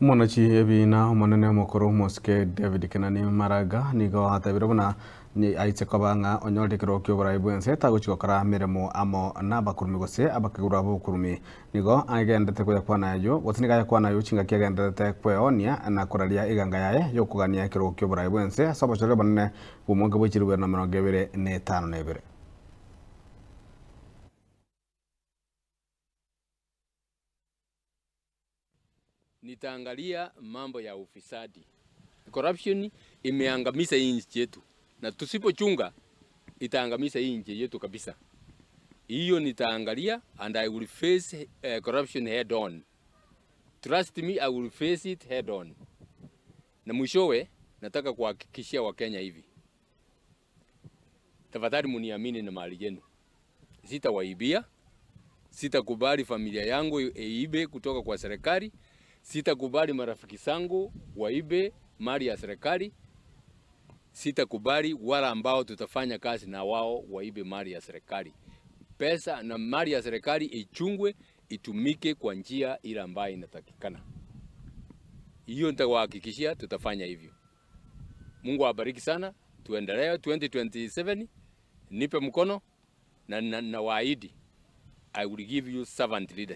Mwanachi ebina omonene omokoro omosike David Kenani Maraga nigo atabire buna ni aitse kobanga onyorire kero kioborai bwense tagochigokora miremo amo n'abakurumi gose abakeguru abokurumi nigo agendete koyakwana ayo gose nigo ayakwana ayo chingaki agendete kweonia na koraria iganga yaye yokogania kero kioborai bwense ase obochore bonene bw'omwaka bwa 2025. Nitaangalia mambo ya ufisadi. Corruption imeangamiza hii nchi yetu, na tusipochunga itaangamiza hii nchi yetu kabisa. Hiyo nitaangalia, and I will face corruption head on. Trust me, I will face it head on. Na mwishowe nataka kuhakikishia Wakenya hivi. Tafadhali muniamini na mali yenu. Sitawaibia, sitakubali familia yangu iibe kutoka kwa serikali. Sitakubali marafiki zangu waibe mali ya serikali. Sitakubali wala ambao tutafanya kazi na wao waibe mali ya serikali. Pesa na mali ya serikali ichungwe, itumike kwa njia ile ambayo inatakikana. Hiyo nitawahakikishia tutafanya hivyo. Mungu awabariki sana. Tuendelee 2027. Nipe mkono na waahidi, I will give you servant leadership.